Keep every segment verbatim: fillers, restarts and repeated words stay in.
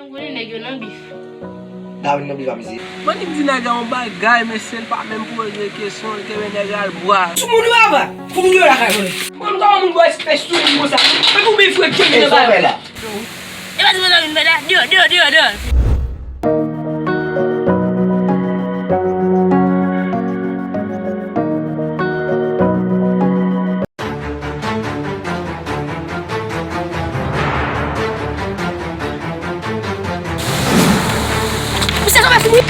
Ou konnen nèg yo nan bif. Darwin nan bif a mesye. Bon, li di nèg la yon bagay, mesye, li pa menm poze kesyon, li kenbe nèg la al bwa. Sou moun yo ava, fou moun yo lakay mwen. Mwen, kòman moun bwa espès sou moun konsa? Mwen pou bif wè kenbe nan bagay. E pa di mwen nan vin fè la. Deyò, deyò, deyò, deyò. Misye tonbe sou mwen.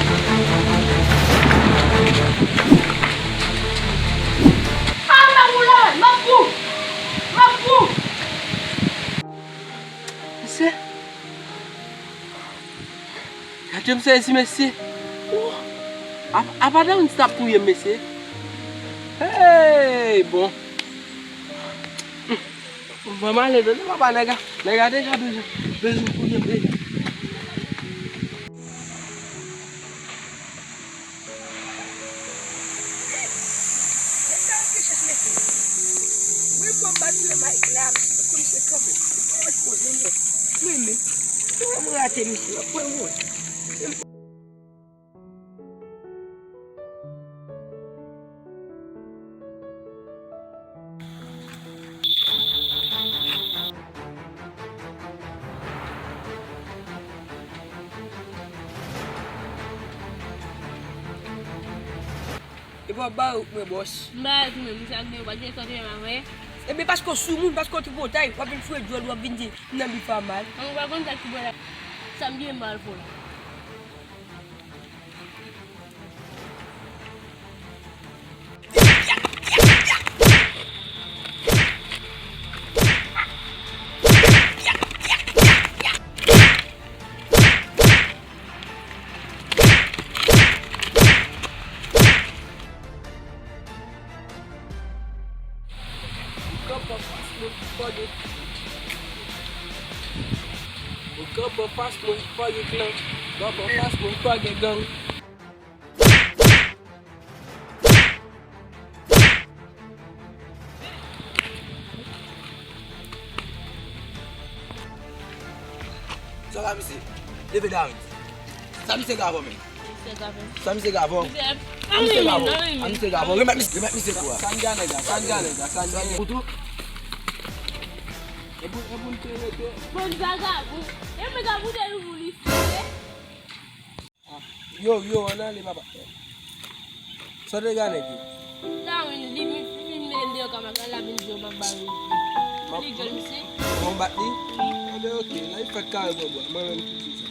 Ah, m ap wou la, m ap wou. M ap wou. Misye. Gade m sezi, mesye. Ou. Apa Darwin t ap touye m, mesye. Hey, bon. Bon, m ale, tande papa, nèg la, nèg la deja bezwen, bezwen touye m deja. Mwen pran batri Mike la, misye, misye kanpe. Mwen menm, mwen rate misye, mwen mwen. Epi w ap bare wout mwen, bòs. M bare wout mwen, misye ak mwen, w pa t gen tan fè m avè. Ebyen, paske w sou moun, paske w tripotay, w ap vin foure djòl, w ap vin di, m nan bif a mal. An, ou pa konn sa ki bò la. Sa m gen mal fò la. Ou kanpe anfas mwen, fò gen. Ou kanpe anfas mwen, fò gen klan. Kanpe anfas mwen, fò gen gang. Sa la, misye. Leve Darwin. Sa misye gavò, men. Misye gavò. Sa misye gavò. Misye, a misye gavò. A misye gavò. Remèt misye, remèt misye kou a. Sa n gen nèg la, sa n gen nèg la, sa n gen nèg la. Pou tou. E pou, e pou n te rete. Bon, vagabon. E mwen ka boute nou pou li fè. Yo, yo, ann ale, papa. Sa te gade ki? Darwin, li vin, vin mete m deyò kama, la vin di yo m ap bare. Li jwenn misye. Bon, bat li? Wi. Anben, oke, la li fèk kare bò bò. Mwen menm ki di sa.